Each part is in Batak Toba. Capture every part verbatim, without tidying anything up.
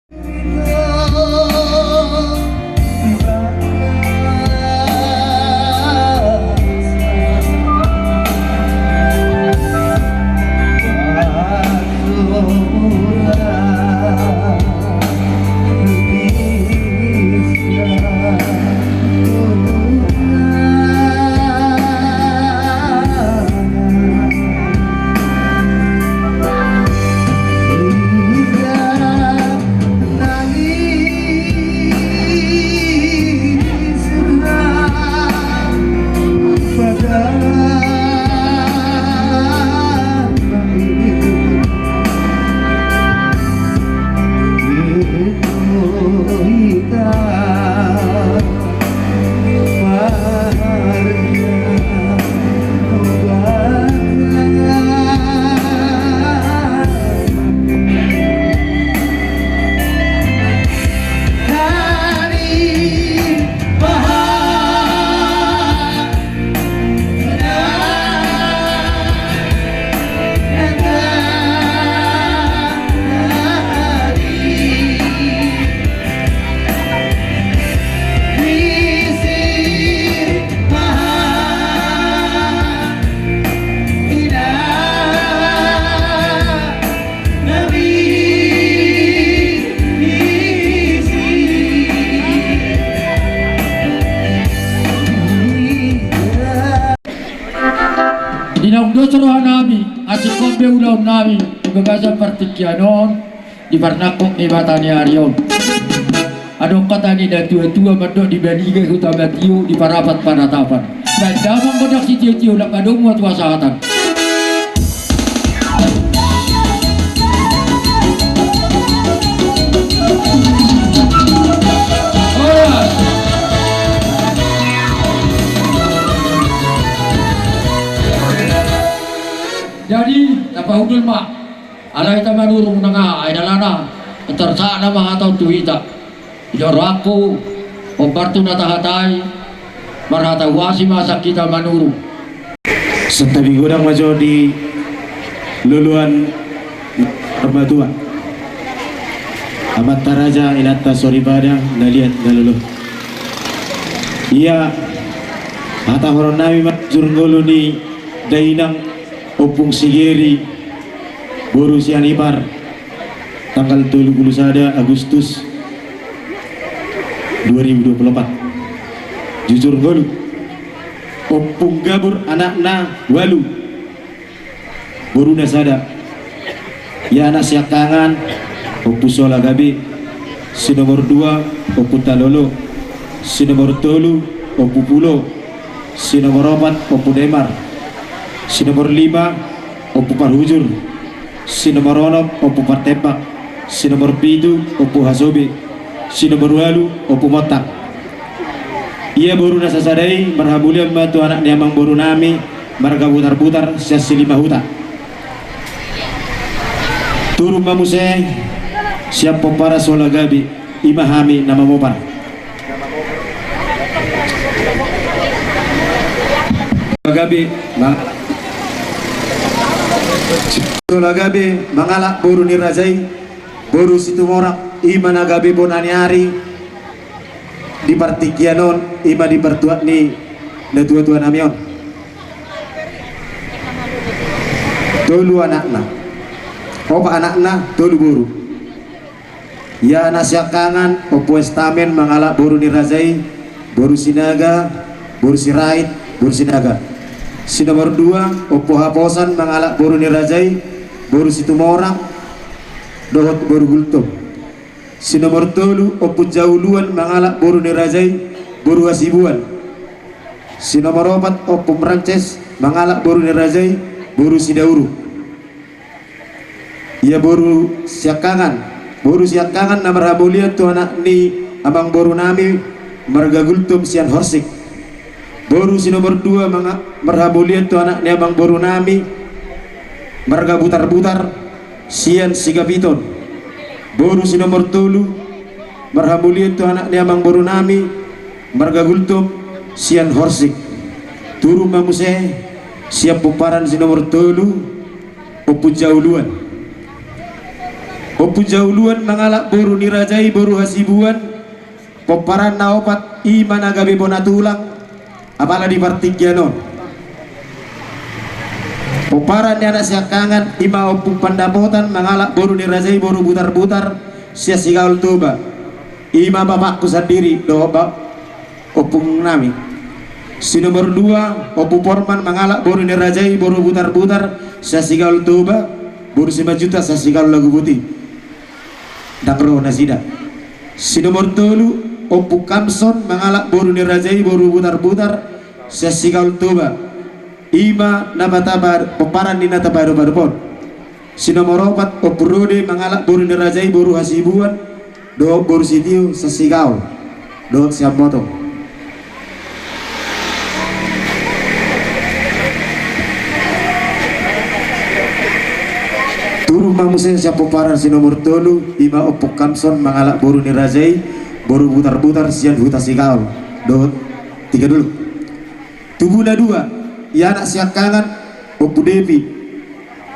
Di naung dos rohanami, asing kombe ulaonnami di bagasan partingkian on, di parnangkok ni mata ni ari on. Adong hata ni natuatua mandok, di baliga huta matio, di parapat panatapan. Baen damang gondang sitiotio, ndang adong tua sahatan. Jadi, tapahundul ma. Alai hita Manurung nang aha, ai dalana, tarsahat nama hata on tu hita. Di rohangku, hombar tu na tahatai, marhata huasi ma sian hita Manurung. Santabi godang ma jo di loloan martua. Amanta raja, inanta soripada, na liat na lolo. Ia, hatahonon nami ma jur ngolu ni dainang Ompung Sigeri, boru Sianipar, tanggal tolu pulu sada Agustus dua ribu dua pulu opat. Jujur ngolu. Ompung Gabur anakna ualu, boruna sada. Ia anak siangkangan, Ompu Sola Gabe. Si nomor dua, Ompu Talolo. Si nomor tolu, Ompu Pulo. Si nomor opat, Ompu Demar. Si nomor lima, Ompu Parhujur. Si nomor onom, Ompu Partembak. Si nomor pitu, Ompu Hasobe. Si nomor ualu, Ompu Montang. Ia boru na sasada i, marhamulian ma tu anak ni amangboru nami, marga Butarbutar, sian Silimahuta. Turun ma muse, sian pomparan Sola Gabe, i ma hami na mamopar. Gabe, mang-, Sola Gabe, mangalap boru ni raja i, boru Situmorang, i ma na gabe bona ni ari, di partingkian on, i ma di partuat ni natuatua nami on. Tolu anakna. Opat anakna, tolu boru. Ia anak siangkangan, Ompu Estamen mangalap boru ni raja i, boru Sinaga, boru Sirait, boru Sinaga. Si nomor dua, Ompu Haposan mangalap boru ni raja i, boru Situmorang, dohot boru Gultom. Si nomor tolu, Ompu Jauluan mangalap boru ni raja i, boru Hasibuan. Si nomor opat, Ompu Mrangces mangalap boru ni raja i, boru Sidauruk. Ia boru siangkangan, boru siangkangan na marhamulian tu anak ni amangboru nami, marga Gultom sian Horsik. Boru si nomor dua manga-, marhamulian tu anak ni amangboru nami, marga Butarbutar, sian Sigapiton. Boru si nomor tolu, marhamulian tu anak ni amangboru nami, marga Gultom, sian Horsik. Turun ma muse, sian pomparan si nomor tolu, Ompu Jauluan. Ompu Ompu Jauluan mangalap boru ni raja i boru Hasibuan, pomparan na opat i ma na gabe bona tulang, apala di partingkian on. Pomparan ni anak siangkangan i ma Ompu Pandapotan mangalap boru ni raja i boru Butarbutar sian Sigaol Toba. I ma bapakku sandiri dohot ba-, ompung nami. Si nomor dua, Ompu Porman mangalap boru ni raja i boru Butarbutar sian Sigaol Toba, boru Simanjuntak sian Sigaol Laguboti. Ndang ro nasida. Si nomor tolu, Ompu Kamson mangalap boru ni raja i boru Butarbutar sian Sigaol Toba. I ma na patapa pomparan ni na tapaadop-adop on. Si nomor opat, Ompu Rode mangalap boru ni raja i boru Hasibuan dohot boru Sitio sian Sigaol dohot sian Motong. Turun ma muse sian pomparan si nomor tolu, i ma Ompu Kamson mangalap boru ni raja i boru Butarbutar sian Huta Sigaol dohot Tigadulu. Tubu na dua, i anak siangkangan Ompu Depi.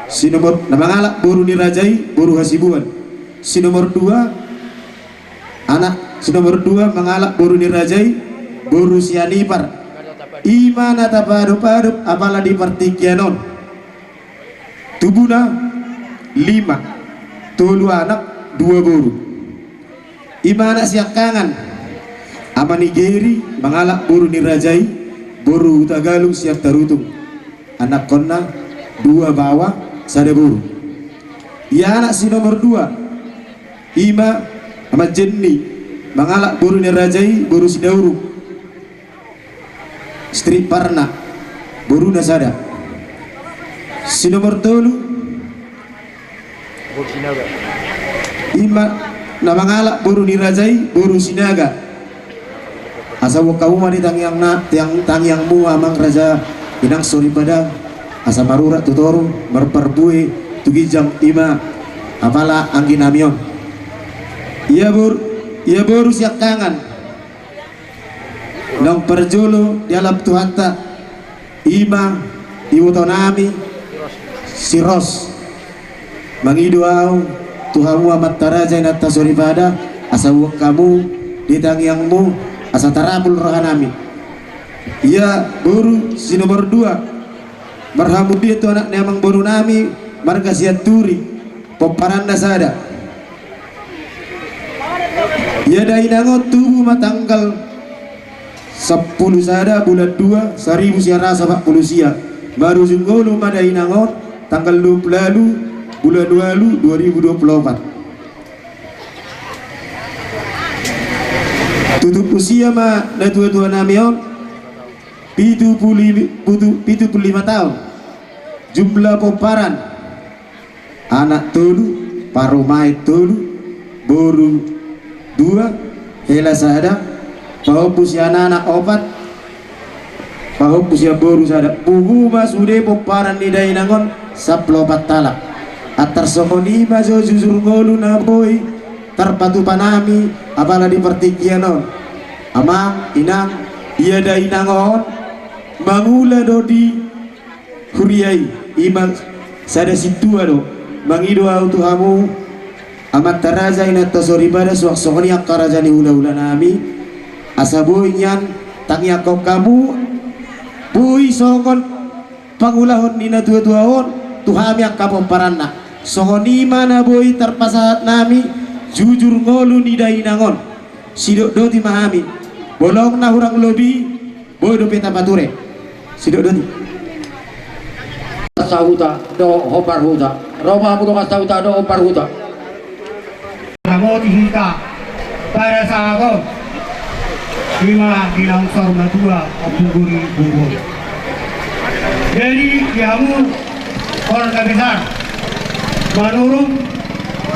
Si nomor, na mangalap boru ni raja i boru Hasibuan. Si nomor dua, anak si nomor dua mangalap boru ni raja i boru Sianipar. I ma na tapaadop-adop apala di partingkian on. Tubu na lima, tolu anak, dua boru. I ma anak siangkangan, ama ni Geri mangalap boru ni raja i boru Hutagalung sian Tarutung. Anakkonna dua baoa, sada boru. Ia anak si nomor dua, i ma ama Jenni mangalap boru ni raja i boru Sidaurung. Istri parna, boruna sada. Si nomor tolu, boru Sinaga. I ma na mangalap boru ni raja i boru Sinaga. Asa boan hamu ma di tangiang na, tiang, tangiangmu amang raja, inang soripada, asa marurat tu toru, marparbue tu ginjang, i ma apala anggi nami on. Ia bor-, ia boru siangkangan, naung parjolo dialap Tuhanta, i ma iboto nami si Ros. Mangido ahu tu hamu amanta raja inanta soripada, asa boan hamu di tangiangmu, asa tarapul roha nami. Ia boru si nomor dua, marhamundian tu anak ni amang boru nami marga Sianturi, pomparanna sada. Ia dainang on tubu ma tanggal sampulu sada bulan dua, saribu sia rasa opat pulu sia. Marujung ngolu ma dainang on tanggal dua pulu ualu bulan ualu dua ribu dua pulu opat. Tutup usia ma natuatua nami on pitu pulu lima, pitu, pitu pulu lima taon. Jumlah pomparan: anak tolu, parumaen tolu, boru dua, hela sada, pahompu sian anak opat, pahompu sian boru sada. Pungu ma sude pomparan ni dainang on sampulu opat halak. Antar songon i ma jo jujur ngolu na boi tarpatupa nami apala di partingkian on. Amang, inang, ia dainang on mangula do di huria i, i ma sada sintua do. Mangido ahu tu hamu amanta raja inanta soripada, suang songon i angka raja ni hulahula nami, asa boi nian tangiangkon hamu, boi songon pangulahon ni natuatua on tu hami angka pomparanna. Songon i ma na boi tarpasahat nami jujur ngolu ni dainang on. Sidok doti ma hami, bolong na hurang lobi, boi dope tapature. Sidok doti. Sahuta dohot hombar huta. Ro ma hamu dongan sahuta dohot hombar huta. Ramoti hita pada saat on. I ma di na longsor matua Ompu Gori Bubur. Jadi di hamu keluarga besar Manurung,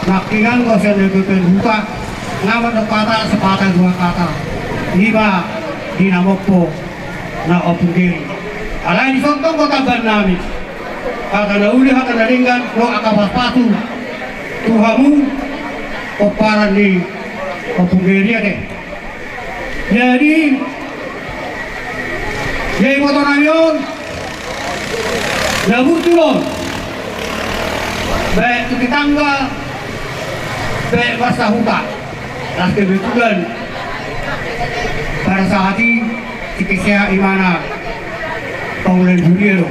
nangkiningan do sian na tuatua ni huta, na mandok hata sepatah dua kata. I ma di na mompo na Ompu Geri. Alai dison tong do tambahan nami. Hata na uli, hata na denggan, dohot angka pasupasu tu hamu pomparan ni Ompu Geri ate. Jadi, jadi iboto nami on na burju do on, baen tu tetangga, Pe marsahuta, las kebetulan pada saat i, si keseha imana paulai huria do.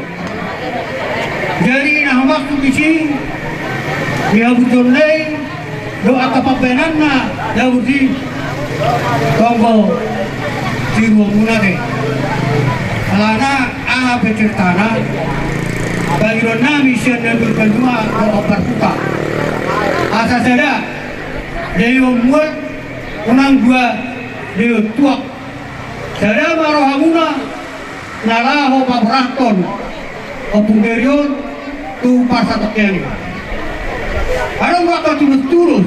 Jadi na humaksud disi, di habutonnai do angka pambahenanna, di habut i tonggo tiruamuna te. Alana aha pe ceritana, pangidoannami sian na dua puluh dua do amparhuta. Asa sada, daion mual, unang dua, daion tuak. Sada ma rohamuna na laho paborhathon Ompung Gary on tu parsatongkinan i. Adong do angka tulos-tulos,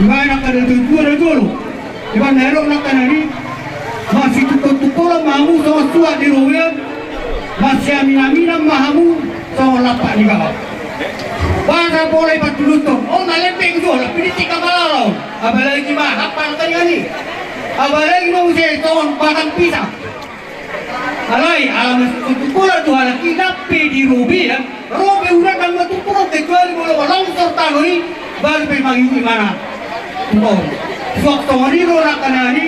dibaen angka na dua puluh dua na jolo. Dibaen na elok nangkaningan i, masitungkol-tungkolan ma hamu songon suhat di robean, masiamin-aminan ma hamu songon lampak ni gaol. Boasa pola ipatuduhon, on na lembek do, lapilitik apala on. Apalagi ma hapan tadi kan i. Apalagi ma muse songon batang pisang. Alai, ala masitungkol-tungkolan do halak i, nang pe di robean, ro pe huria nang matungkol, kecuali molo longsor tano i, baru pe mangihuti imana. Tungkol. Suang songon i do nangkaningan i,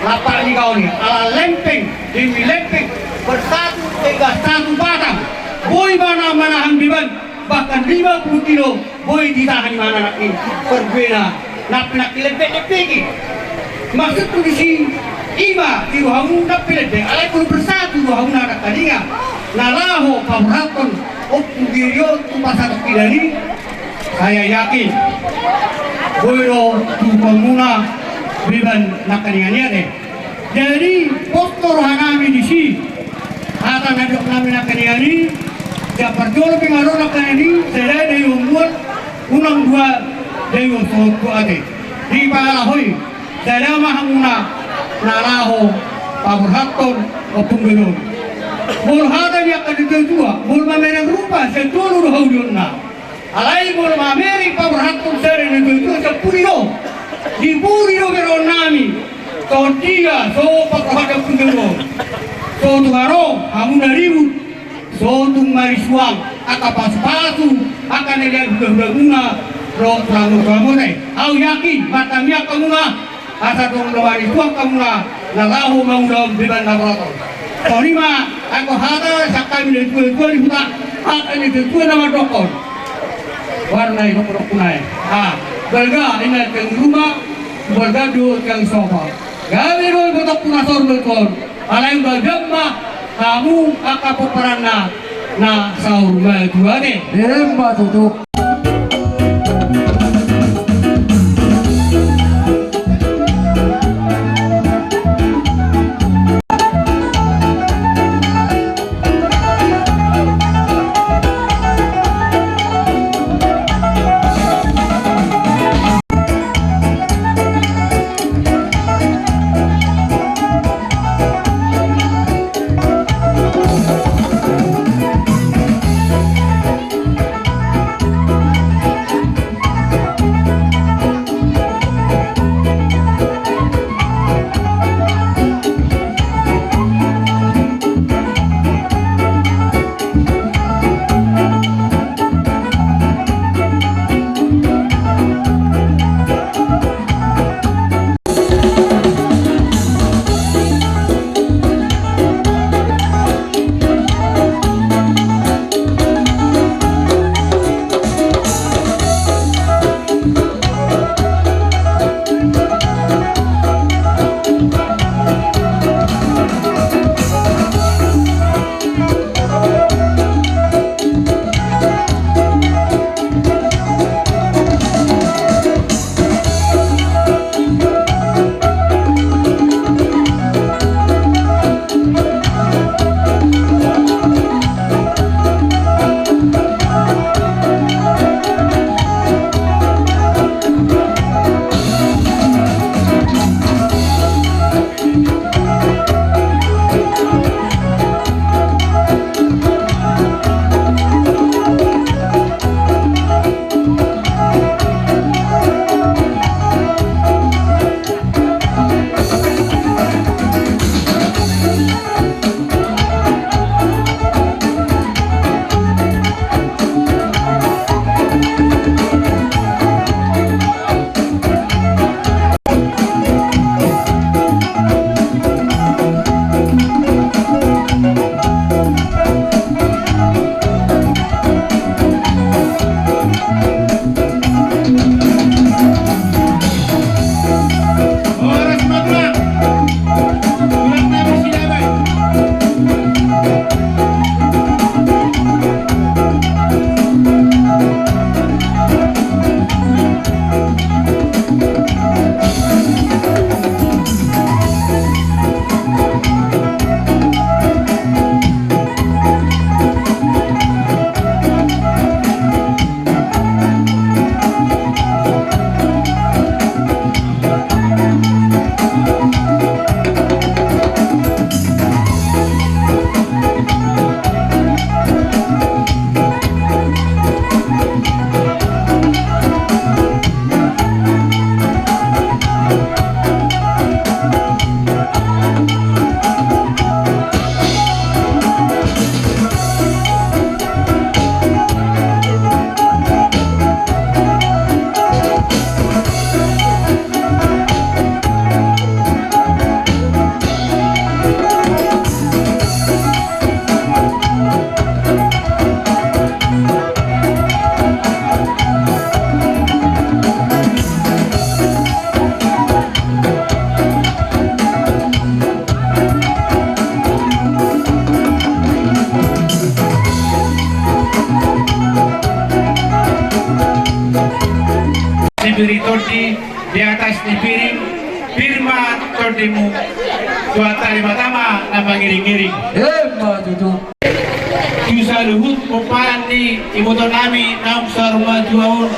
lampak ni gaol i, ala lempeng demi lempeng, bersatu tegas satu batang. Boi ma na manahan beban, bahkan lima puluh kilo, boi ditahan imana nang i. Parbuena, nang pe nangkin lembek-lembek i. Maksudhu disi, i ma di rohamuna nang pe lembek, alai molo bersatu rohamuna nangkaningan, na laho paborhathon Ompung Gary on tu parsatongkinan i, saya yakin boi do tutupanmuna beban nangkaningan i ate. Jadi, pos do rohanami disi, hata na nidoknami nangkaningan i, sian parjolo pe nunga ro nangkaningan i, sada daion mual, unang dua, daion sohot tu ate. Di pangalaho i, sada ma hamuna na laho paborhathon Ompung Gary on. Molo hata ni angka natuatua, molo mamereng rupa, sian jolo do haulionna. Alai molo mamereng paborhathon sada ni natuatua, sian pudi do. Di pudi do bereonnami. Songon dia so pangkohatan punjolo. So tung ro hamuna ribut. So tung marisuang angka pasupasu, angka na nian hulahula muna, ro tulang tulang muna. Au yakin martangiang hamuna. Asa tong loan i Tuhan hamuna na laho mangulahon beban na berat on. Songon i ma anggo hata sian hami natuatua di huta, hata ni natuatua na mandokkon. Warna i dokkodokku nai. Ah, balga inna tiang di ruma, balga do tiang di sofa. Gabe do ibotokku na saur matua on. Alai bagian ma hamu angka pomparanna na saur matua ate. Emma tutu. Pir ni tondi di atas ni piring, pir ma tondimu, Tuhanta Debata ma na mangiringiring. Emma tutu. Tu saluhut pomparan ni ibotonami naung saur matua on,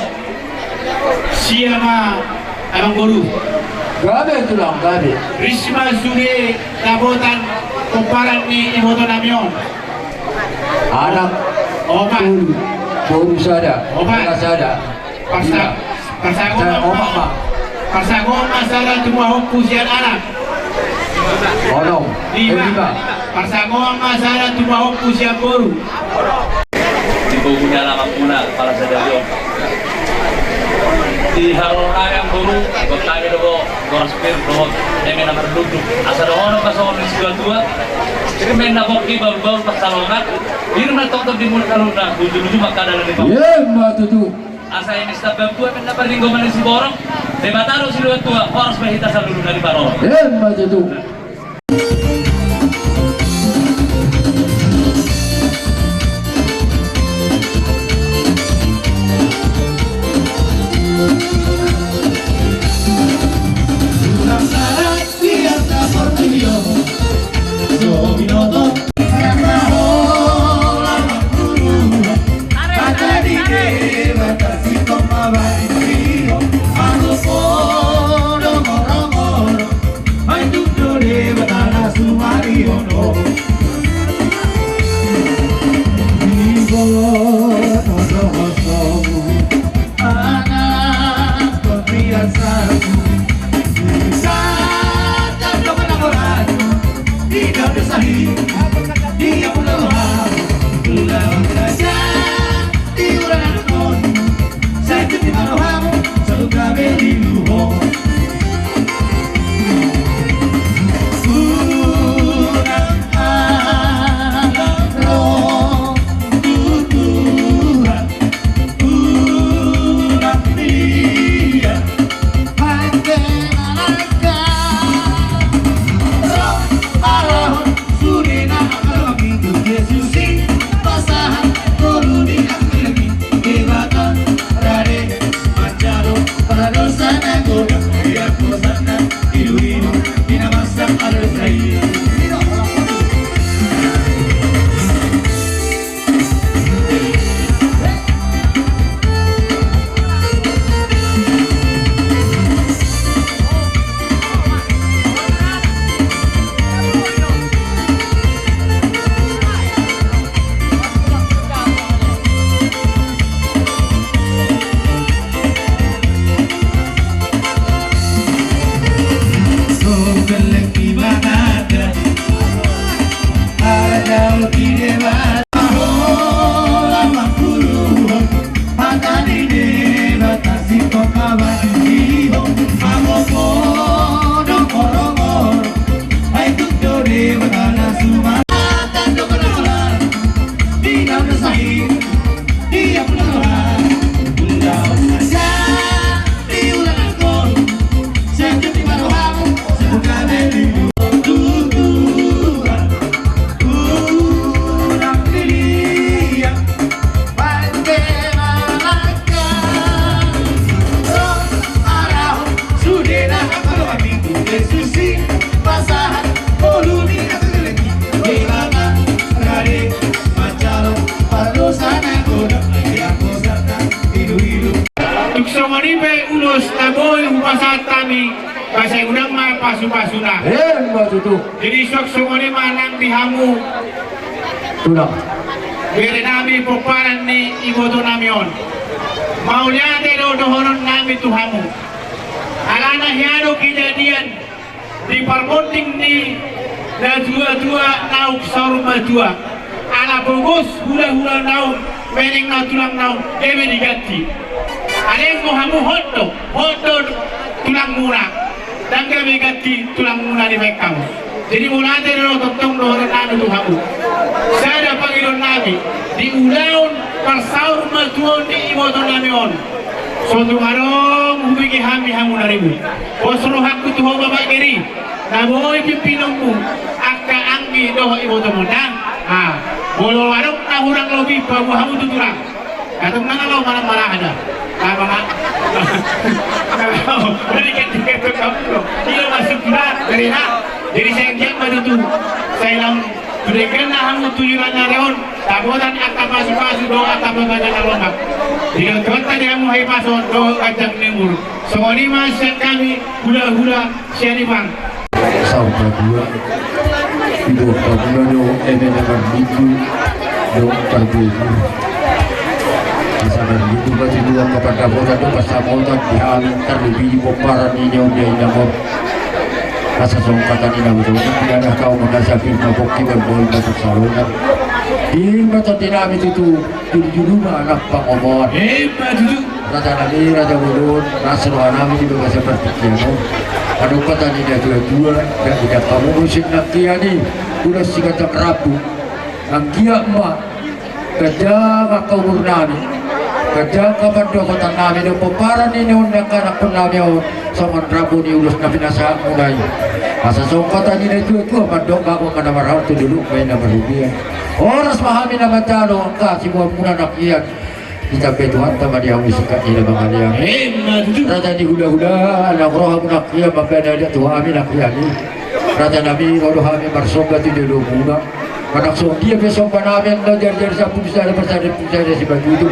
sia ma amangboru. Gabe tulang, gabe. Ris ma sude dapotan pomparan ni ibotonami on. Anak, opat. Boru, boru sada. Opat. Anak sada. Parsa-, parsagoan ma. Parsagoan ma sada tu pahompu sian anak. Onom. Lima. Eh, lima. Parsagoan ma sada tu pahompu sian boru. Di bogu ni alaman muna, pala sada jo. Di halo nami amangboru, got nami do bo, goras pir do, eme na marlunduk. Asa dohonon ma songon ni situatua. Pir ma na pongki bahulbahul pansalongan. Pir ma tongtong di muna na luna, ujuluju ma angka dalan ni pahompu. Emma tutu. Asa eme sitamba tua pe na parlinggoman ni siborok, Debata do silua tua, horas ma hita saluhutna di parorot. Emma tutu. Tung songon i pe ulos na boi hupasahat hami, asa godang ma pasupasuna. Emma tutu. Jadi suang songon i ma nang di hamu, tulang, berenami pomparan ni ibotonami on. Mauliate do dohononnami tu hamu. Alana hea do kejadian di parmonding ni natuatua naung saur matua. Ala pogos hulahula naung, meneng na tulang naung, eme diganti. Alai anggo hamu hot do, hot do tulangmuna. Ndang gabe ganti tulangmuna dibaen hamu. Jadi mauliate do tongtong dohononnami tu hamu. Sada pangidoannami, di ulaon parsaur matuaon ni ibotonami on, so tung adong hubege hami hamu na ribut. Pos rohangku tu ho Bapak Geri, na boi pimpinonmu angka anggi dohot ibotomu na. Ah, molo adong na hurang lobi paboa hamu tu tulang. Katung na laho manang marahada. Apa ma? Jadi ketika itu kamu, dia masuk juga, dari hak. Jadi saya diam pada tu. Saya lam, sudah kena hamu tujuh raja reon. Tabotan angka pasu-pasu do angka pembaca na lomba. Di dokter tadi hamu hai pasu do ajak nimur. Songon i ma sian hami hula-hula sian i bang. Saur matua. Ibu kabula do eme na marminggu do tarbegu. Asa marminggu bati dua kapan dapotan do pasamotan di hami tarlubi di pomparan ni nyaun dia inamor. Asa songkatan ina betul kan tidak ada kau mengasah firma bokki berbol batuk salona. Di mata dinami tutu. Julu-julu ma anak pangomoan. Ima tutu. Raja nami, raja bolon, nasa roha nami di bagasan partingkian on. Adong hata ni na tua-tua, nunga didok hamu muse nangkining i, ulos siganjang rambu. Anggiat ma ganjang angka umur nami, ganjang angka pandapotan nami, dohot pomparan ni na nianakhon nami on, songon rambu ni ulos na pinasahat muna i. Asa songon hata ni na tua-tua, mandok bagot ma na marhalto, dolok ma i na marrobean. Horas ma hami na manjalo angka siboan muna nangkining i. Ditambai Tuhanta ma di hamu singkat ni na mangalean. Ima tutu. Raja ni hula-hula, naung ro hamu nangkining i, mambahen adat tu hami nangkining i. Raja nami, ro do hami marsomba tu jolo muna. Manang songon dia pe somba nami, annon jari-jari sampulu sada, parsada pulu sada sipatutu.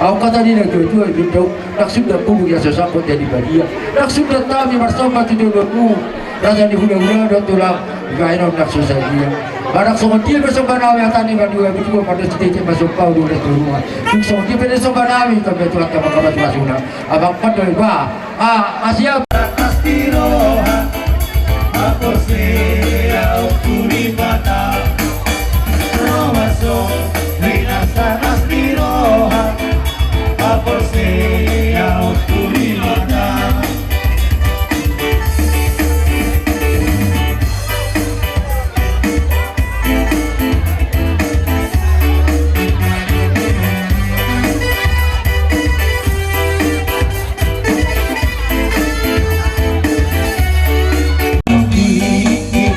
Adong hata ni na tua-tua, bintau, nang sunda pulu ia so sangkot jadi badia. Nang sunda hami marsomba tu jolo muna. Raja ni hula-hula dohot tulang, bahenon nang so sadia. Manang songon dia pe somba nami, hata ni na dua-dua, mandok sititi ma somba, dua-dua tu rumah. Dung songon dia pe somba nami, tambai Tuhanta ma angka pasu-pasuna. Abang pandoi ba, a, a siap. Atas di roha, aporsea tu Debata. Roha so, rinasa atas di roha, aporsea tu Debata.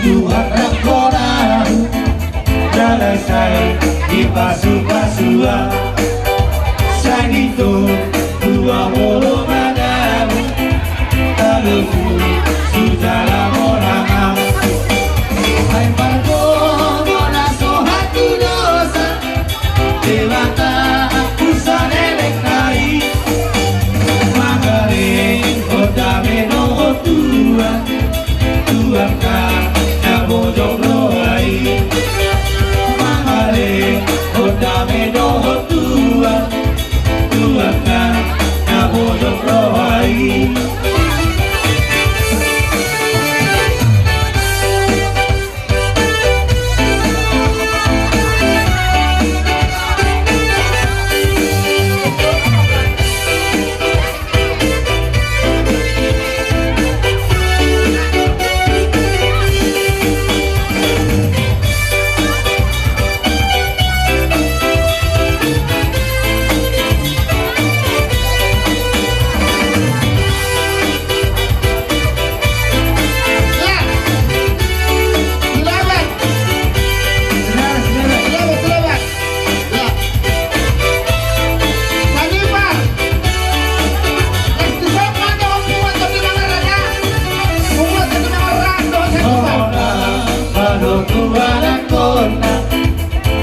Tuhan rap rohana, jala sai dipasu-pasu au. Sai ditogu tu hamu rohana, talu tu jala monang au. Ai pargogo na so hatudosan, Debata husaleleng nai. Mangalehon dame dohot tuak, tuak na bojong roha i. Mangalehon dame dohot tuak, tuak na bojong roha i.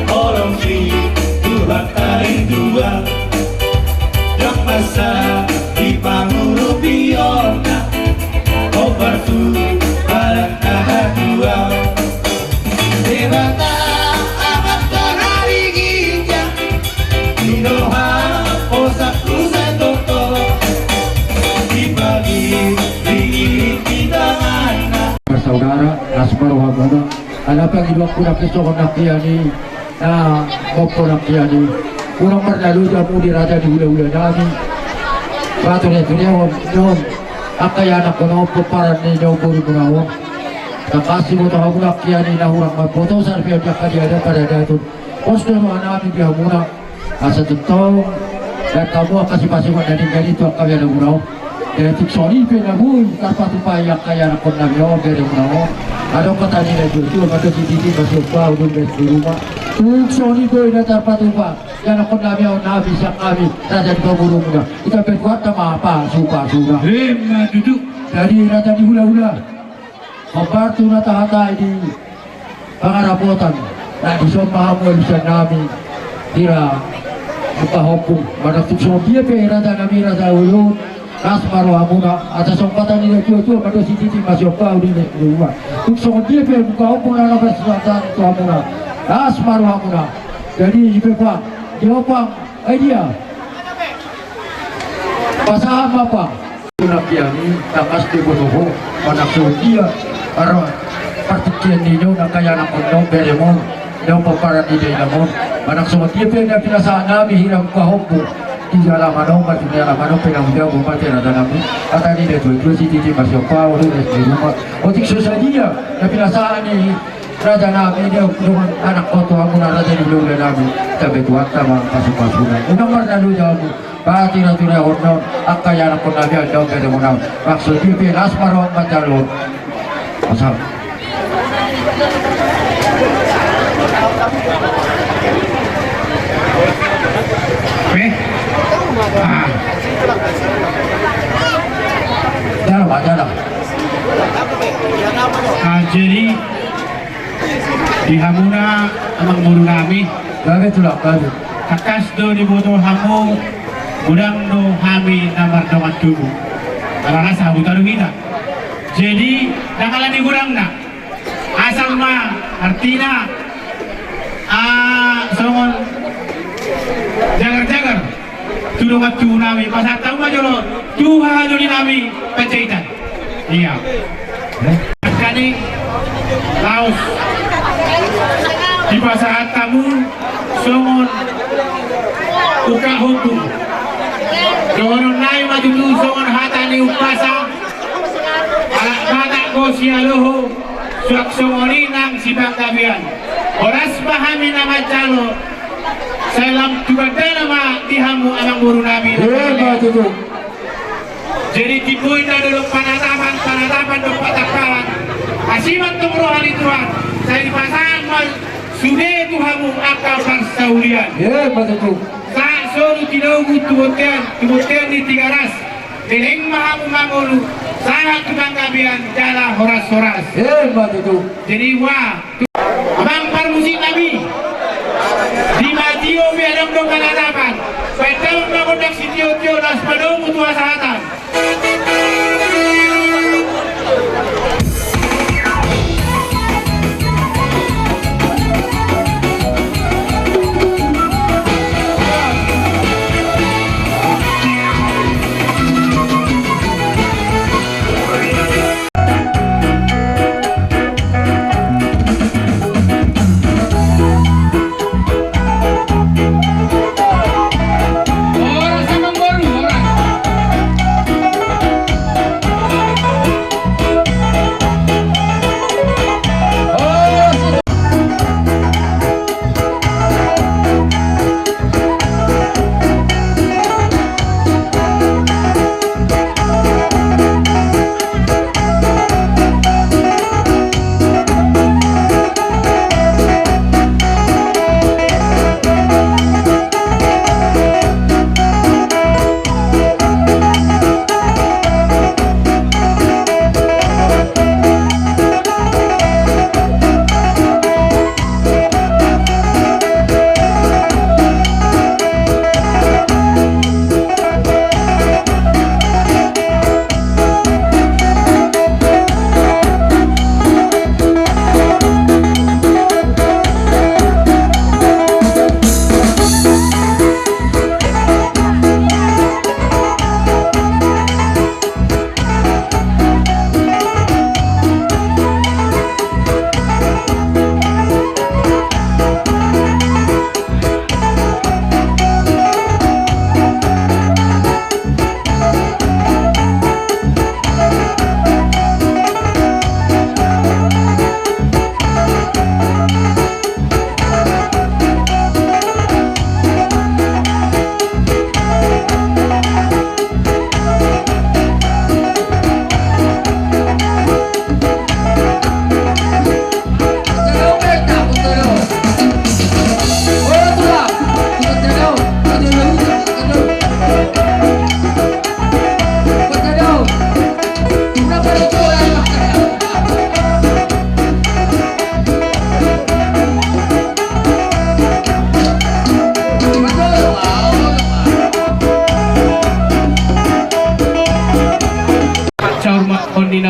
Holong si Tuhan tali dua, dang masa di pangurupionna, hombar tu badan na hatua. Debata Amanta na di ginjang, di roha, posak tu sai toto, di pagi, di iri, di tanganna. Saudara, las ma rohamuna. Ala pangidoanku nangkin songon nangkining i, na mompo nangkining i. Unang marnaloja hamu di raja ni hula-hula nami. Ba turia-turia on, on. Angka ianakhon on, pomparan ni on, boru muna on. Tangkas diboto hamu nangkining i na hurang mamboto, saripeon di angka di adat paradaton. Pos do roha nami di hamuna. Asa tongtong, dang hamu angka sipasingot na denggan i tu angka ianakhon muna on. Tung songon i pe na boi tarpatupa i angka ianakkon nami on, bere muna on. Adong hata ni natuatua, mandok sititi ma siompa, unduk ma di rumah. Tung songon i boi na tarpatupa ianakkon nami on, nami sian hami raja ni pamoruon muna. Hita pe Tuhanta ma pasupasuna. Emma tutu. Jadi raja ni hulahula, hombar tu na tahatai di pangarapotan, na dison ma hamu alusan nami hira muka hompung. Manang tung songon dia pe raja nami, raja ulu, las ma rohamuna. Asa songon hata ni natuatua, mandok sititi ma siompa, unduk ma di rumah. Tung songon dia pe muka hompung na laho pasahathon tu hamuna, las ma rohamuna. Jadi i pe pa, dia pa, ai dia. Pasahat ma pa. Tulang biang i, tangkas diboto ho, manang songon dia, aro, partingkian ni on, angka ianakkon on, bere on, ni on pomparan ni dainang on, manang songon dia pe na pinasahat nami hira muka hompung, di alaman on, marhite alaman on, pe na muda, boru, pate, raja nami, hata ni natuatua, sititi ma siompa, unduk ma di rumah. Otik so sadia na pinasahat ni raja nami, dia dongan anak koto, hamuna raja ni hulahula nami, hita pe Tuhanta ma pasupasuna. Unang marnaloja hamu. Patiratirahon angka ianakkon nami on, bere muna on. Maksud i pe las ma roha manjalo. Asal. Eh? Ah. Jalan, Pak, jalan. Ah, jadi, di hamuna amang boru nami. Gabe tulang, gabe. Tangkas do diboto hamu, godang do hami na mardongan tubu. Ala rasa hamu talu hita. Jadi, ndang ala ni godangna. Asal ma artina, ah, songon jagar-jagar. Tu dongan tubu nami, pasahat hamu ma jolo tu hahadoli nami Panjaitan. Ia. Angka ni laos dipasahat hamu songon uka hompung. Dohonon nami ma tutu songon hata ni umpasa, halak Batak do sialoho, suang songon i nang sipanggabean. Horas ma hami na manjalo, sai lam tu gandana ma di hamu amang boru nami. Emma tutu. Jadi timbo i na dodok panatapan, panatapan do patampalan. Asi ma antong roha ni Tuhan, sai dipasahat ma sude tu hamu angka parsaulian. Emma tutu. Sahat solu tinogu tu bontean, tu bontean ni Tigaras. Leleng ma hamu mangolu, sahat tu panggabean jala horas-horas. Emma tutu. Jadi, wah, amang parmusik nami, di ma tio pe adong do panatapan. Baen damang ma gondang sitio-tio, laos padomu tu hasahatan.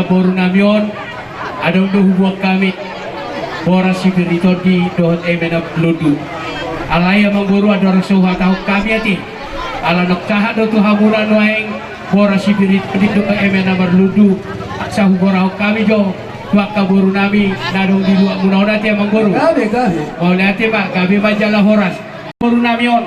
Boru nami on, adong do huboan hami boras sipir ni tondi dohot eme na marlundu. Alai amang boru, andorang so huhatahon hami ate, ala nunga sahat do tu hamuna nuaeng boras sipir ni tondi dohot eme na marlundu, asa huborahon hami jo tu angka boru nami na adong di luat muna on ate amang boru. Gabe, gabe. Mauliate ma, gabe ma jala horas. Boru nami on,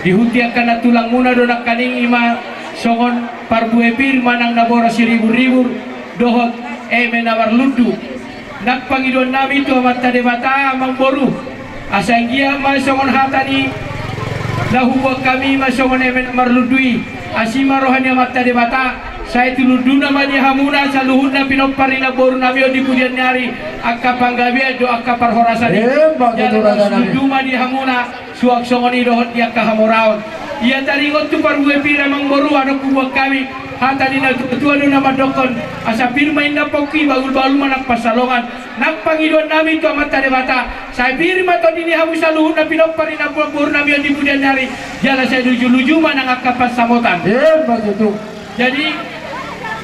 dihut di angka nantulang muna do nangkaning, i ma songon parbue pir manang na boras siribur-ribur dohot eme na marlundu. Nang pangidoan nami tu Amanta Debata amang boru, asa anggiat ma songon hata ni na huboan hami, i ma songon eme na marlundu i, asi ma roha ni Amanta Debata, sai tulunduna ma di hamuna saluhutna pinompar ni namboru nami on di pudian ni ari, angka panggabean dohot angka parhorasan i. Emma tutu. Jala rajanami, tulundu ma di hamuna suang songon i dohot di angka hamoraon. Ia taringot tu parbue pir amang boru, adong huboan hami, hata ni natuatua do na mandokkon, asa pir ma inna pongki, bahulbahul ma nang pansalongan. Nang pangidoan nami tu Amanta Debata, sai pir ma tondi ni hamu saluhutna pinompar ni namboru nami on di pudian ni ari, jala sai lujuluju ma nang angka pansamotan. Emma tutu. Jadi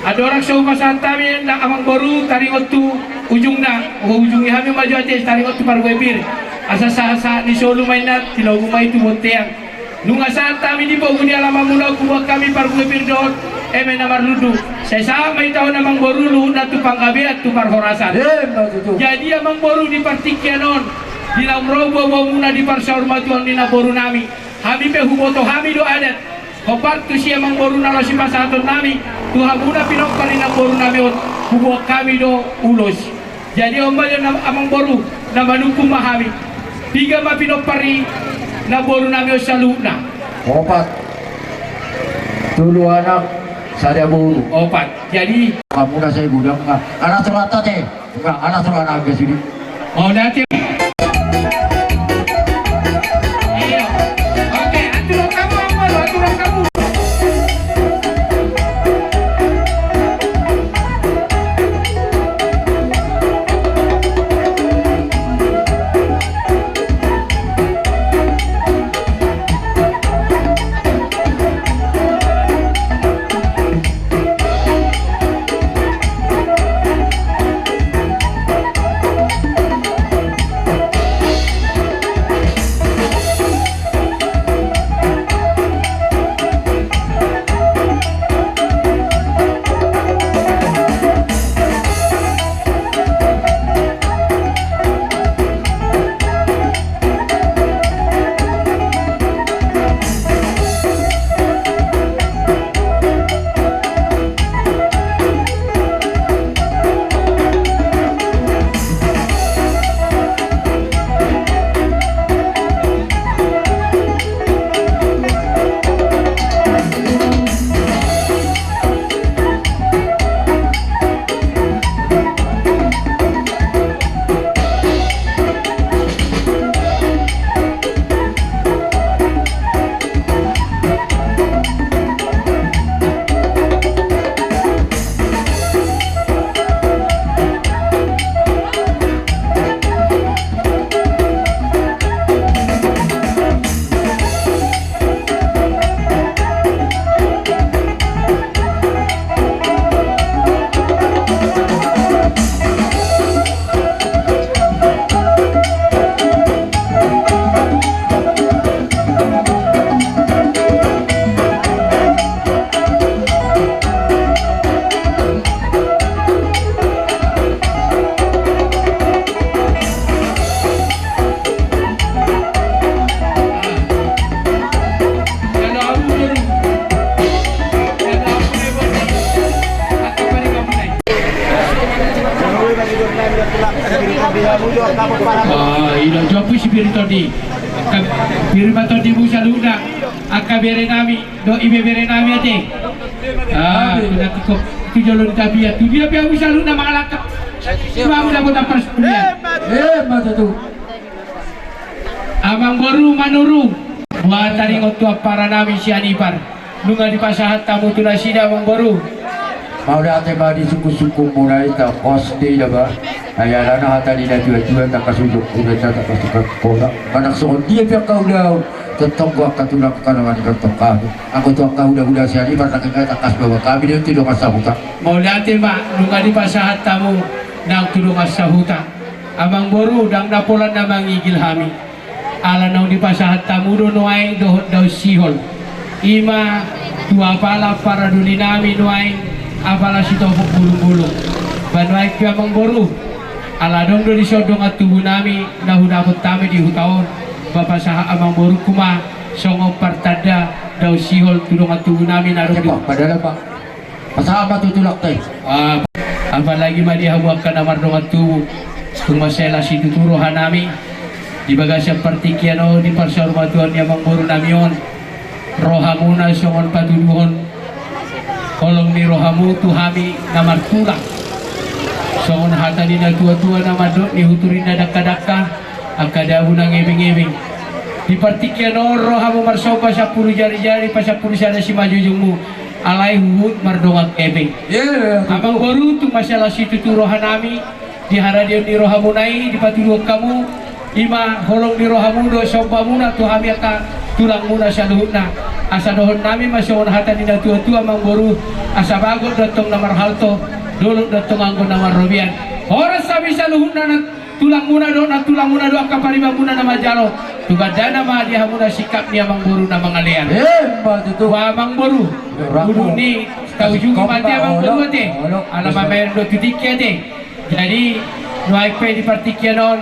andorang so hupasahat hami nang amang boru taringot tu ujungna, huujungi hami ma jo ate taringot tu parbue pir. Asa sahatsahat ni solu ma inna, tilobu ma i tu bontean. Nunga sahat hami di pogu ni alaman muna on, huboan hami parbue pir dohot eme na marlundu, sai sahat ma hita on amang boru luhutna tu panggabean, tu parhorasan. Emma tutu. Jadi amang boru, di partingkian on, di naung ro boaboa muna di parsaurmatuaon ni namboru nami, hami pe huboto hami do adat. Hombar tusi amang boru, na laos sipasahaton nami tu hamuna pinompar ni namboru nami on, huboan hami do ulos. Jadi on ma jo na, amang boru, na manungkun ma hami. Piga ma pinompar ni namboru nami on saluhutna? Opat. Tolu anak, sada boru. Opat. Jadi hamuna sai godang ma anak, sorat ate. Nga, anak, sorat, anak, gas ini. Mauliate. Iyo. Oke, atur kamu, amang boru, atur kamu. Ah, ina jopu si pir ni tondi. Angka pir ma tondimu saluhutna. Angka bere nami dohot ibebere nami ate. Ah, tu na tingkop tu jolo ni tapian. Tu dia pe hamu saluhutna mangalangka. Hamu dapotan parsaoran. Emma tutu. Amang boru Manurung, boha taringot tu ampara nami Sianipar? Nunga dipasahat hamu tu nasida amang boru? Mauliate ma di sungkunsungkunmuna i, taongkos do i da ba. Ai alana hata ni natuatua, tangkas ujung kudeta, tangkas tukang kola. Manang songon dia pe angka ulaon, tongtong do angka tulang, angka na maninggalhon hami. Anggo tu angka hulahula sian i, marnangkin ma tangkas do ba hami, tu dongan sahuta. Mauliate ma, nunga dipasahat hamu nang tu dongan sahuta. Amangboru, ndang na pola na mangigil hami. Ala naung dipasahat hamu do nuaeng dohot daun sihol. I ma tu apala paradolinami nuaeng, apala sitopot bulungbulung. Ba nuaeng pe amangboru, ala adong do dison dongan tubunami na hudapot hami di huta on, ba pasahat amangborungku ma songon partanda daun sihol tu dongan tubunami na adong di... Padahal apa? Pasahat ma tu tulangta i. Ah, apalagi ma di hamu angka na mardongan tubu. Tung mansai las situtu rohanami di bagasan partingkian on, di parsaurmatuaon ni amangborunami on. Rohamuna songon patuduhon holong ni rohamu tu hami na martulang. Songon hata ni natuatua na mandok, ni huturinna dangkadangka, angka dabu nang ebeng-ebeng. Di partingkian on rohamu marsomba sampulu jarijari, pasampulu sada simanjujungmu. Alai huhut mardongan hepeng. Iya, iya. Amangboru, tung mansai las situtu rohanami di haradeon ni rohamuna i, dipatuduhon hamu, i ma holong ni rohamu dohot sombamuna tu hami angka tulangmuna saluhutna. Asa dohononnami ma songon hata ni natuatua, amangboru, asa bagot do antong na marhalto, dolok do antong anggo na marrobean. Horas hami saluhutna na tulangmuna do, na tulangmuna do angka paribanmuna na manjalo. Tu gandana ma di hamuna singkap ni amangboru na mangalean. Eh, ma tutu. Ba amangboru, udut ni taujungi ma ate amangboru ate. Ala mamereng do tu tingki ate. Jadi nuaeng pe di partingkian on,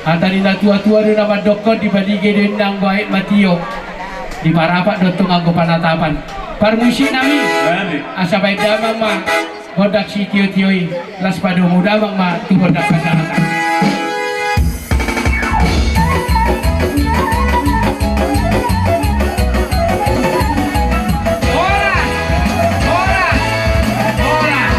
hata ni natuatua do na mandokkon, dibalige do inna anggo aek ma tio, diparapat do antong anggo panatapan. Parmusiknami, asa baen damang ma gondang sitiotio i, laos padomu damang ma tu gondang pasahaton. Horas! Horas! Horas!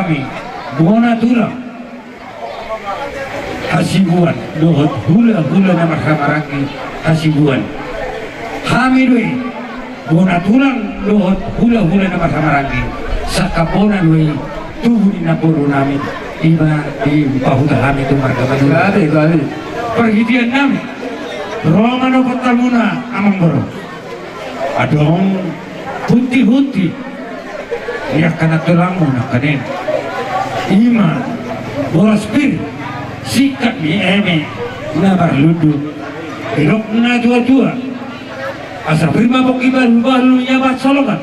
Hami bona tulang Hasibuan dohot hulahula na marhahamaranggi Hasibuan. Hami do i bona tulang dohot hulahula na marhahamaranggi. Sangkap bona do i tubu ni namboru nami, ima dipahuta hami tu marga Madura. Gabe, gabe. Parhitean nami ro manopot hamuna amangboru. Adong huntihunti ni angka nantulangmu nangkaning, ima boras pir, singkat ni eme na marlundu. Didok na tuatua, asa pir ma pongki, balubalu ia bahat solokan.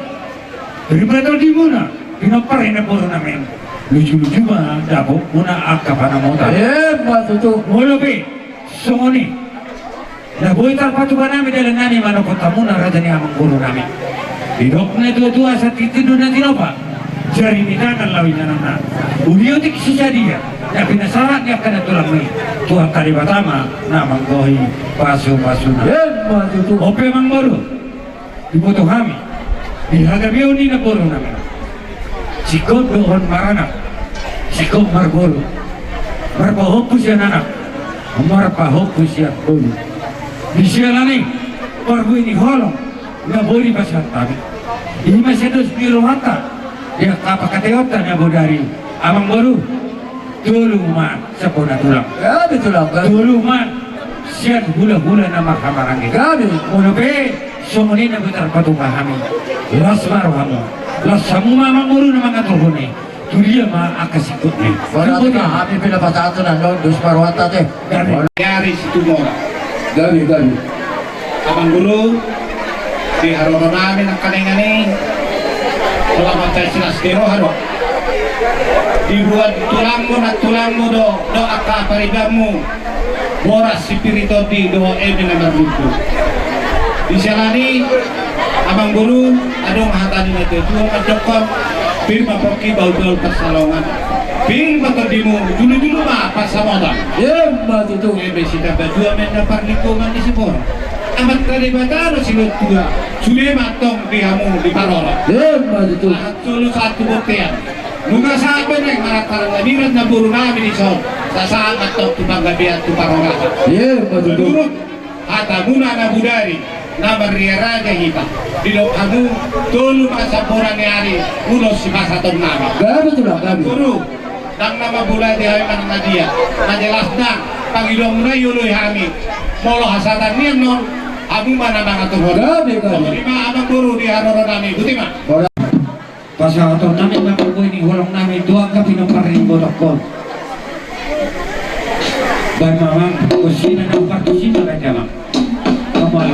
Pir ma tondimuna, pinompar ni namboru nami. Lujuluju ma dapotmuna angka panamotan. Emma tutu. Molo pe songon i na boi tarpatupa nami dalan nami manopot hamuna raja ni amangboru nami. Didok na tuatua, asa tintin do na tinopa, jari ni tangan laho inananna. Uli otik sisadia na pinasahat ni angka nantulangmi, Tuhanta Debata ma na manggohi pasupasuna. Emma tutu. On pe amangboru, diboto hami di hagabeon ni namboru nami, singkop do on maranak, singkop marboru, marpahompu sian anak, marpahompu sian boru. Di siala ni parbue ni holong na boi dipasahat hami, ima sian dos ni rohanta di angka pangkataionta na bodari, amangboru, tolu ma sian bona tulang. Gabe tulang, gabe. Tolu ma sian hulahula na marhahamaranggi. Gabe. Molo pe songon i na boi tarpatupa hami, las ma rohamu. Las hamu ma amangboru na mangaturhon i. Tu dia ma angka singkopna i? Berarti ma hami pe na pasahathon annon dos ma rohanta te. Gabe. Ari Situmorang. Gabe, gabe. Amangboru, di haroro nami nangkaningan i, pola mansai silas ni roha do. Dibuat tulangmu, nantulangmu do, do angka paribanmu, boras sipir ni tondi dohot eme na marlundu. Di siala ni i, amangboru, adong hata ni natuatua mandokkon, pir ma pongki, bahulbahul pansalongan. Pir ma tondimu, julujulu ma pansamotan. Emma tutu. Eme sitamba dua ma inna parlinggoman ni Siborok. Amanta Debata do silehon tua, sude ma antong di hamu diparorot. Emma tutu. Sahat solu sahat tu bontean. Nunga sahat be naeng manantar hami na boru nami dison, sasahat ma antong tu panggabean tu parhorasan. Emma tutu. Manurut hatamuna na bodari, na marria raja hita. Didok hamu, tolu ma sian bona ni ari ulos sipasahaton nami. Gabe tulang, gabe. Boru, ndang na mambolai di hami manang na dia. Na jelas ndang, pangidoanmuna i dioloi hami. Molo hasahatan ni annon, hamu ma na mangaturhon. Gabe, gabe. Songon i ma amangboru di haroro nami, boti ma. Pasahaton nami ma parbue ni holong nami tu angka pinompar ni ibotohon. Baen ma amang, bosina na umpar tusi ma baen amang. Amang.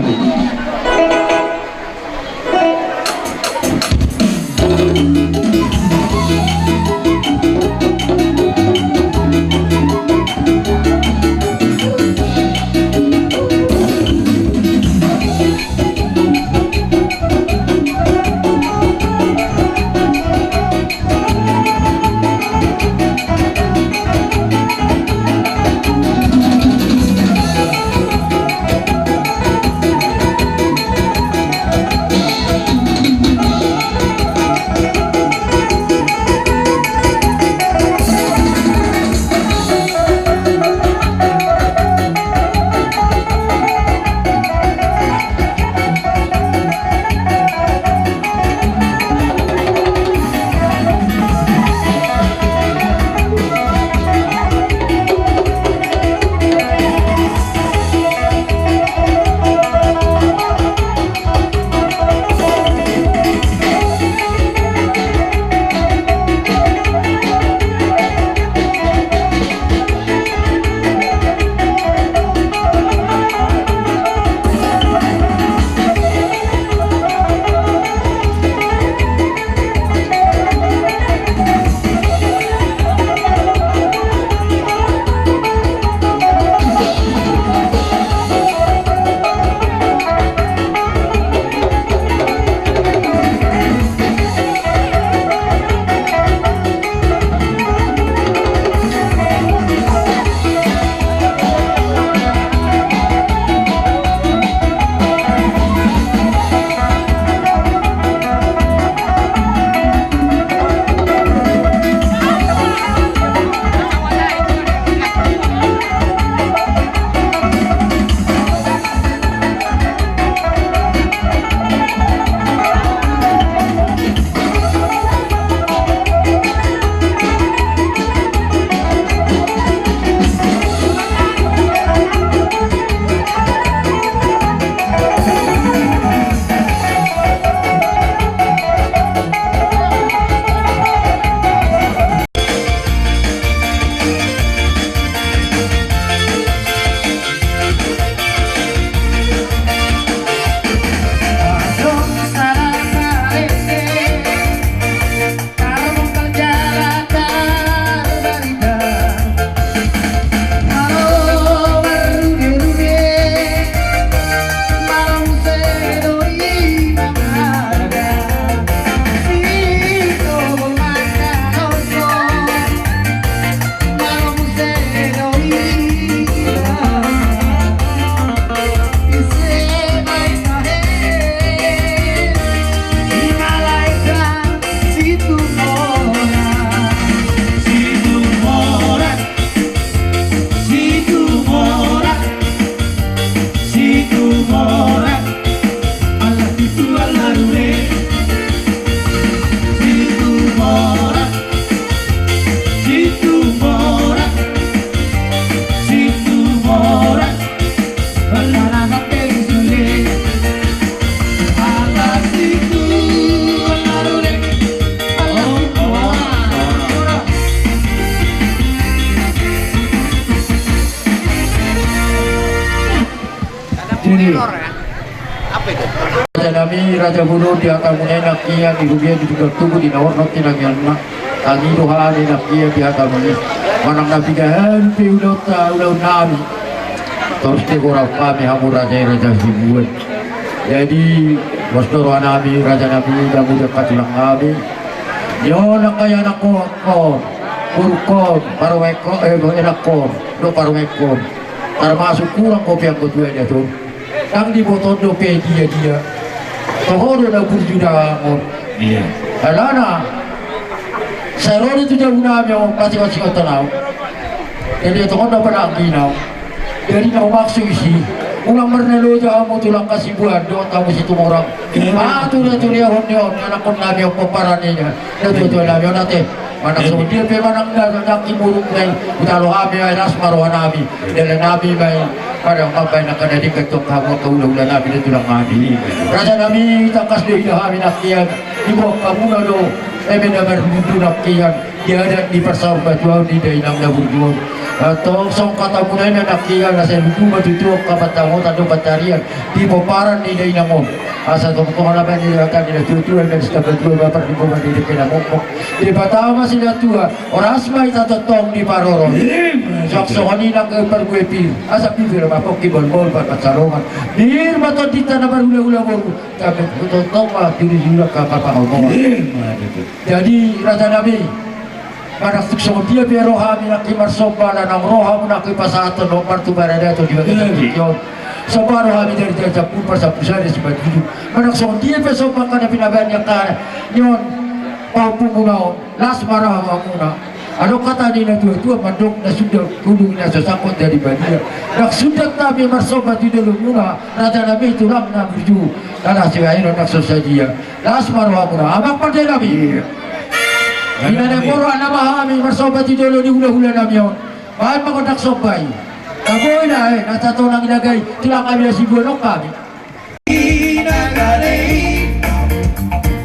Raja nami, raja bolon, di hatamu na i nangkian, di rugian, di tubutubu, di na hornat, di na nian na. Tangi do hami nangkian di hatamu i. Manang na piga hali pe ulaonta, ulaon nami. Torus pe gorahon hami hamu raja i, raja Hasibuan. Jadi, pos do roha nami, raja nami, damu dapot tulang nami. Yo, nangkaningan ho, ho. Borungkon, parumaenkon, eh, anakkon, dohot parumaenkon. Tarmasuk hurang ho pe anggo tuan i ate. Ndang diboto dope dia-dia. Toho do na burju damang on. Iya. Alana. Sai ro do tu jabu nami on, pasingot-singot tanau. Jadi tongon na pananggi nau. Jadi na umaksu isi. Ulang marnaloja hamu tulang Hasibuan dohot hamu Situmorang. Iya. Ah, tulia-tulia hon ni on, anakkon nami on pomparan i na. Na tua-tua nami on ate. Manang songon dia pe manang na, na, na, timuruk na i, hutalo hami ma i, las ma roha nami, dalan nami ma i, manang mambaen angka na denggan tu angka hula-hula nami, na tulang nami. Raja nami, tangkas do ida hami nangkian, diboan hamuna do eme na marlundu nangkian, di adat ni parsaulian ni dainang na burju on. Antong songon hatamuna i nangkian, asa lundu ma tutu angka pansamotan dohot pansarian di pomparan ni dainang on. Asa tongtong na baen ni hata ni na tua-tua, na sitamba tua, bapar di boban di dengke na mokmok. Debata ma sinatua, horas ma hita tongtong diparorot. Ima tutu. Songon i nang pargue pir, asa pipir ma pongki bolbol parpansalongan. Pir ma tondinta na marhulahula boru, tapi tongtong ma pir jula ka papangomongan. Ima tutu. Jadi, raja nami, manang tung songon dia pe ro hami nangkin marsomba, ala naung ro hamu nangkin pasahathon hombar tu paradaton di bagasan tingki on. Somba ro hami dari jajampun, parsombu sada simanjujung. Manang songon dia pe somba angka na pinabaen ni angka ni on, pahompumuna on, las ma rohamuna. Adong hata ni na tua-tua mandok, na sundat hulu na so sangkot jadi badia. Ndang sundat hami marsomba tu jolomuna, raja nami, tulang na burju. Ala sibahenon ndang so sadia. Las ma rohamuna, amang pande nami. Iya. Ina na moro, ala ma hami marsomba tu jolo ni hula-hula nami on. Baen ma gondang somba i. Tabo ina, eh, na tatonang ina gai, tulang nami Hasibuan on hami. Ina gale i,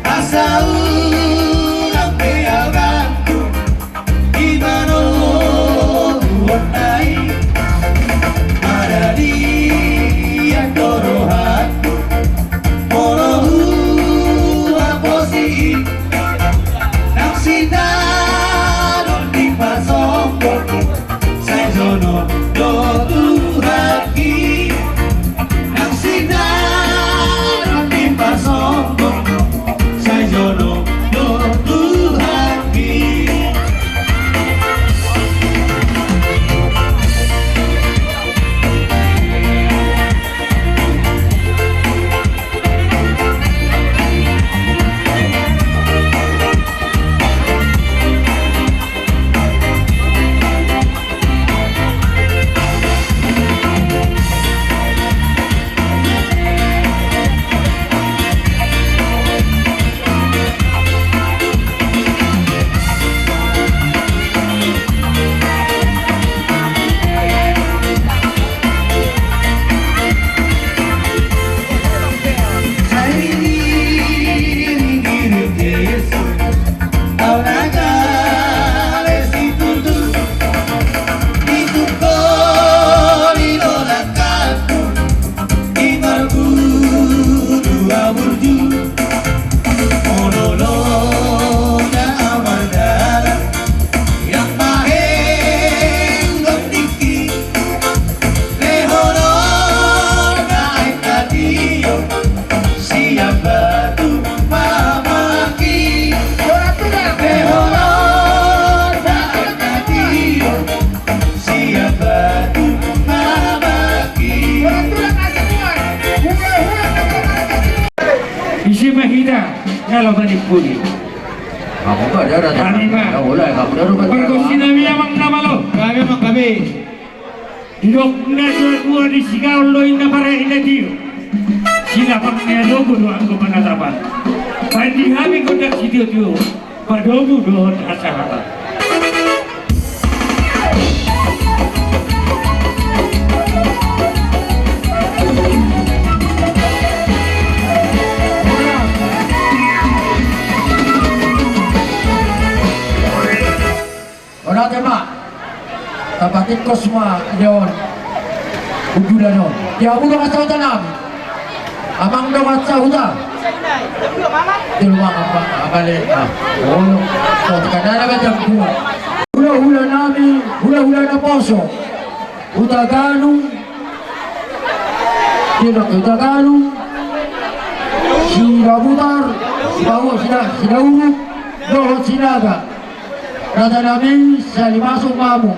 asa unang pe ahu gantung. Di manoguonna i, maradian do rohangku, molo huhaposi i, nang sitanon ni pasombong, sai jolo do Tuhanki. Nang sitanon ni pasombong, sai jolo do Tuhanki. Ise ma hita, na laho manimpuli. Hami ma. Pargonsi nami, amang na malo. Gabe ma, gabe. Didok na tua-tua, di sigaol do inna parahina tio. Silapang ni alogo do anggo panatapan. Baen di hami gondang sitio-tio, padomu dohot hasahatan. Ora tema. Tapatik kosma, Leon. Unggulan on. Ia, amang dongan sahuta nami. Amang dongan sahuta. Tolu mama, apa, apa le? Ah, oh, so, tekanan apa jam dua? Hulahula nami, hulahula naposo. Hutagalung. Dia nak Hutagalung. Sidabutar, Sidauruk, Sidauruk, dohot Sinaga. Rata nami, sali masuk mamu.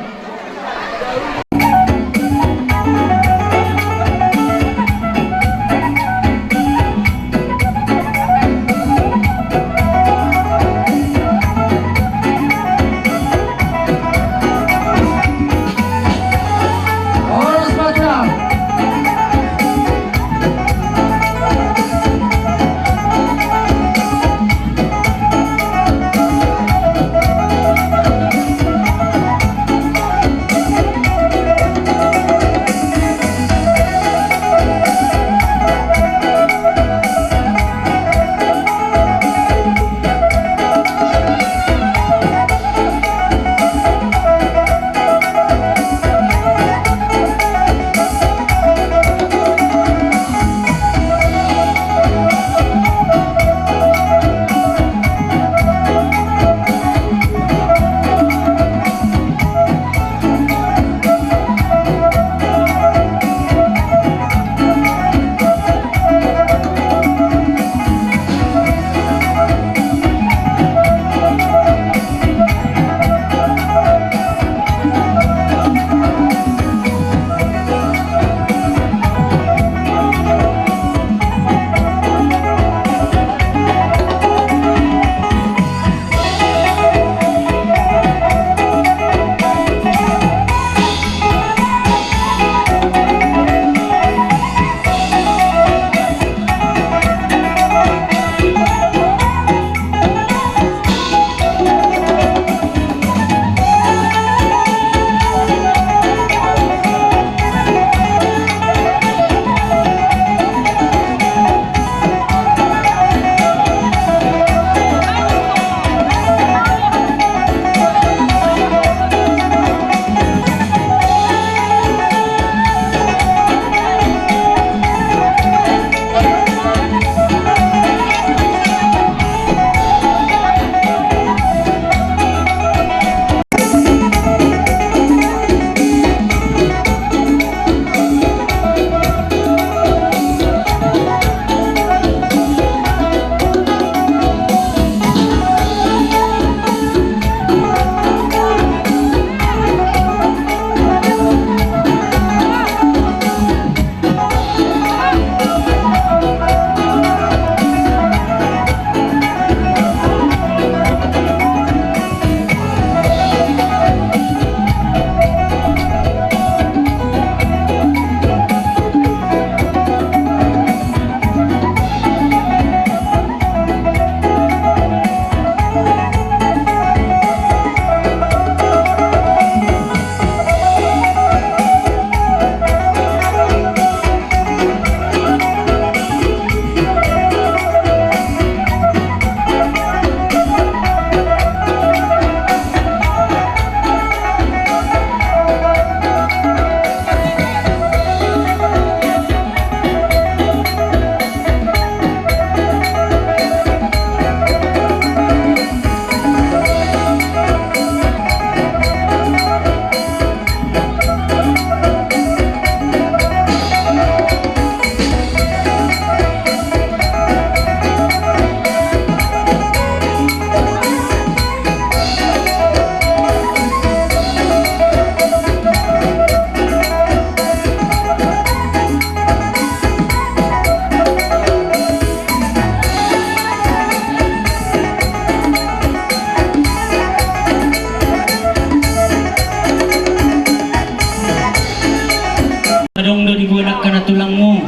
Adong do di buan angka na tulangmu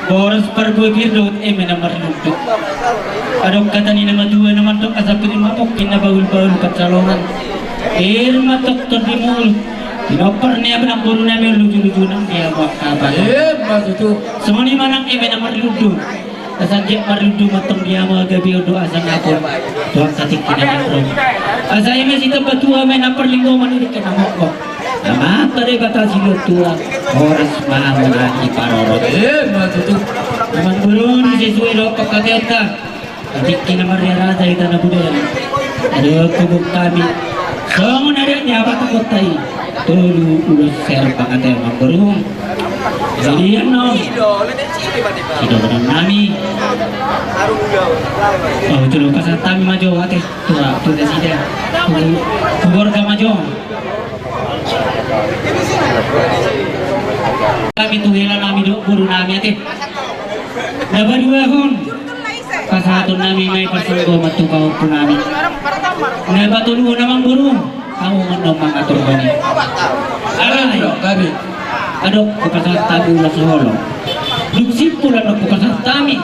boras parbue pir dohot eme na marlundu. Adong hata ni na matua na mandok asa pir ma pongki na bahulbahul pansalongan. Pir ma toktor di mulu. Pinompar ni abe nang boru nami on lujuluju nang dia muak apa. Songon i ma nang eme na marlundu. Asa anggiat marlundu mantong dia ma gabe on do asa napon. Tuhan satik kina nangkon. Asa eme sitamba tua ma na parlinggoman i di kena mokmok. Amanta Debata silehon tua, horas ma hamu na diparorot. Ima tutu. Amang boru, sesuai dohot pangkataion ta. Di tingki na marria raja hita na budaya. Adong tubuan hami. Songon adat ni Batak Toba i. Tolu ulos sian pangkataion, amang boru. Jadi annon. Sidohonon nami. Oh, jolo pasahat hami ma jo ate. Tua, tua nasida. Keluarga ma jo. Hami tu hela nami dohot boru nami ate. Na paduahon. Pasahaton nami ma i parsanggoman tu pahompu nami. Na patoluhon, amang boru. Hamu ma annon mangatur bani. Alai. Adong hupasahat hami ulos holong. Dung simpul annon hupasahat hami.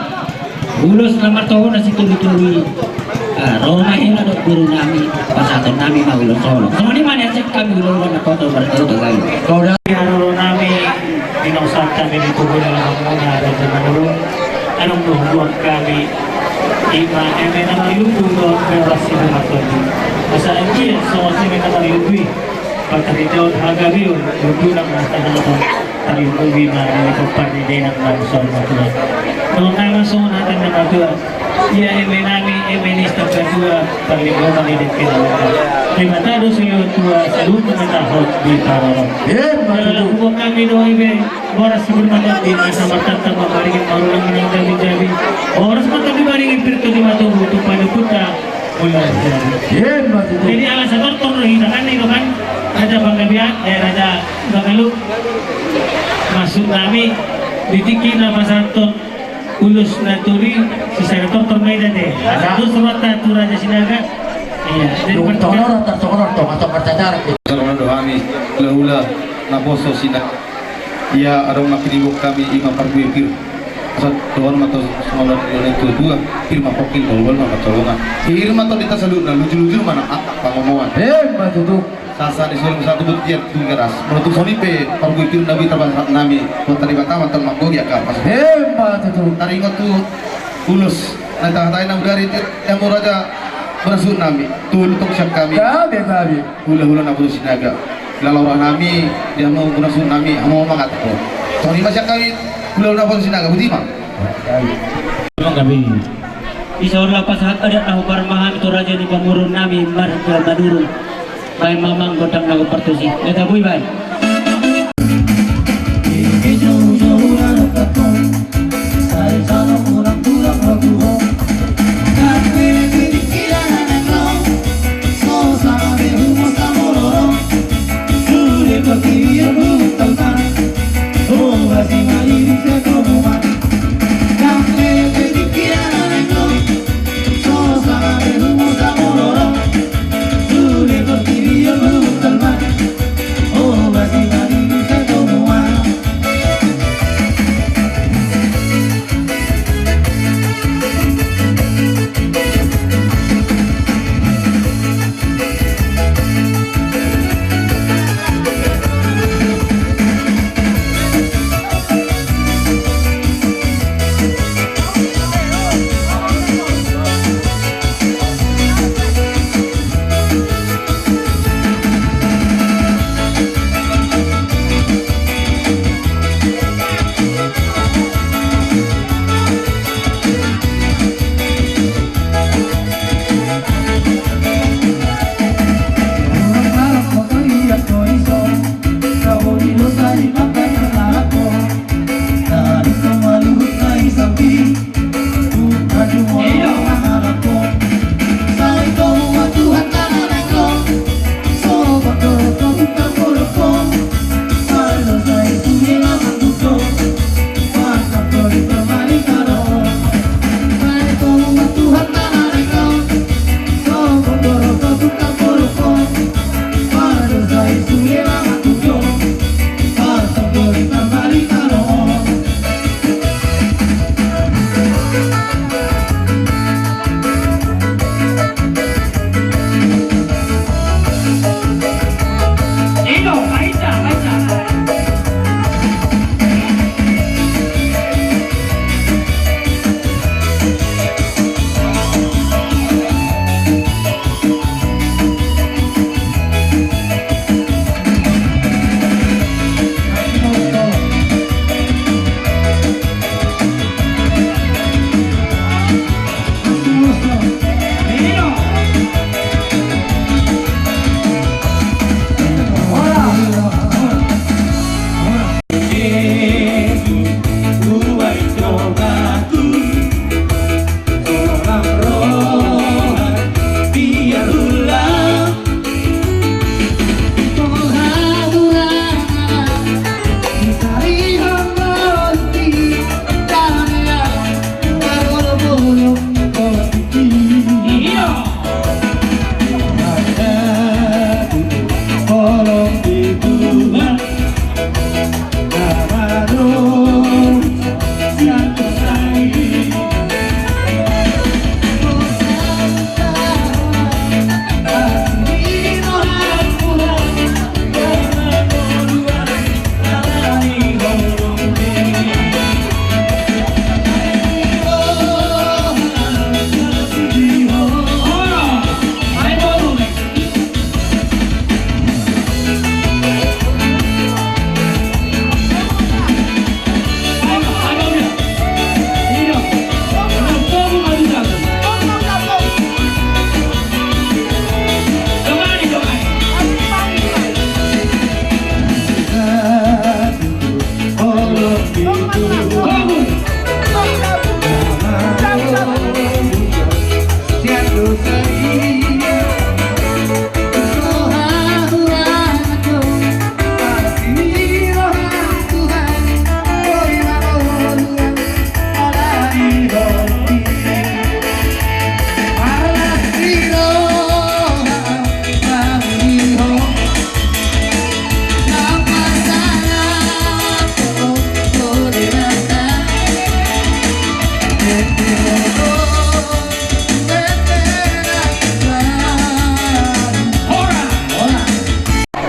Ulos na martohonan situlu-tulu i. Ah, ro ma hela dohot boru nami, pasahaton nami ma ulos holong. Songon i ma nian sian hami hulahula na poto martolu tagali. Kau da. Di haroro nami, di na sahat hami di tugu dalam hamuna Raja Manurung. Adong do huboan hami. Ima eme na marlutu dohot boras Siburmatondi. Asa anggiat songon eme na marlutu i. Pataridahon hagabeon, lutunan na tadahon. Tarlumobi ma di pomparan ni dainang manusor matua. Dohot nama songon hata ni na matua. Ia eme nami, eme ni sitamba tua, parlinggoman ni dengke na tua. Debata do silehon tua, saluhutna ma tahe diparorot. Ima tutu. Dalam huboan hami do ibe, boras Siburmatondi, asa martamba ma maringin, marulang ma na jabi-jabi. Boras ma tondi maringin, pir tondi matogu, tu panungkunan ta. Ima tutu. Jadi ala satortor do hita kan, i do kan, Raja Panggabean, eh, Raja Pangalu. Maksud nami, di tingki na pasahathon ulos na tolu i, sisada tortor ma hita ate. Asa dos rohanta tu Raja Sinaga. Iya, jadi tonor, tonor, tonor, tonor, tonor. Tonor do hami, hulahula, naposo Sinaga. Ia adong na pinilok hami, ima parbue pir. Asa dohonon ma tu songon na nidok ni tua-tua, pir ma pongki, bolbol ma pancolongan. Pir ma tondinta saluhutna, lujur-lujur ma nang angka pangomoan. Ima tutu. Sahat-sahat ni solu, sahat tubu tiar tu garas. Molo tung songon i pe parbue pir na boi tapasahat nami, Tuhanta Debata ma antong manggohi angka parsaoran. Ima tutu. Taringot tu ulos na tahatai na mudari, di hamu raja bona suhut nami. Tolu tong sian hami. Gabe, gabe. Hulahula naposo Sinaga. Lalo roha nami, di hamu bona suhut nami, hamu ma mangatur. Songon i ma sian hami, hulahula naposo Sinaga, boti ma. Ima gabe. Di son laho pasahat adat na huparmahan tu raja ni pamoruon nami marga Manurung. Baen ma amang gondang na hombar tusi. Neta bui baen.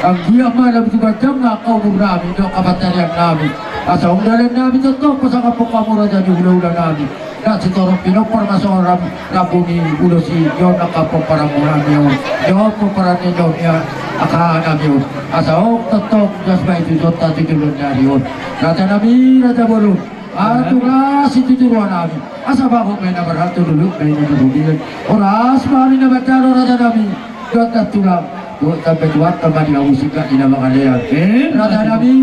Anggiat ma na tu ganjang angka umur nami dohot hapantaringan nami. Asa ung dalan nami tongtong pasangaphon hamu raja ni hulahula nami. Ndang sitorop pinompar ma songon rambu ni ulos i, jolo angka pomparanmu nami on, jolo pomparan ni on, ia angka nami on. Asa ung tongtong jas bahen tu jolonta tu joloan ni ari on. Raja nami, raja bolon. Atur las situtu roha nami. Asa bagot ma i na marhalto, dolok ma i na marhobingan. Horas ma hami na mandalo raja nami. Dohot na tulang. Dohot sampe tu angka ma di ahu singkat ni na mangalean. Raja nami.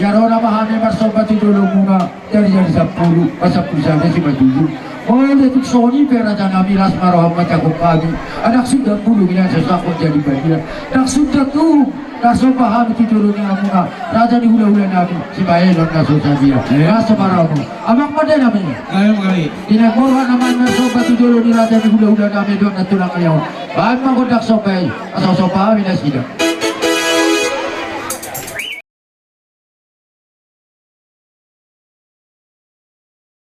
Ia ro nama hami marsomba tu jolomuna. Jari-jari sampulu, pasampulu sada, simanjujung. Molo tung songon i pe raja nami, las ma roham manjangkon hami. Ndang sundat bulung i na so sangkot jadi balian. Ndang sundat tu na somba hami tu jolo ni hamuna raja ni hulahula nami, sibahenon na so sadia. Las ma roham. Amang pande nami. Gabe, gabe. Di na molo nama na somba tu jolo ni raja ni hulahula nami dohot na tulang i on. Bahen ma gondang somba i, asa somba hami nasida.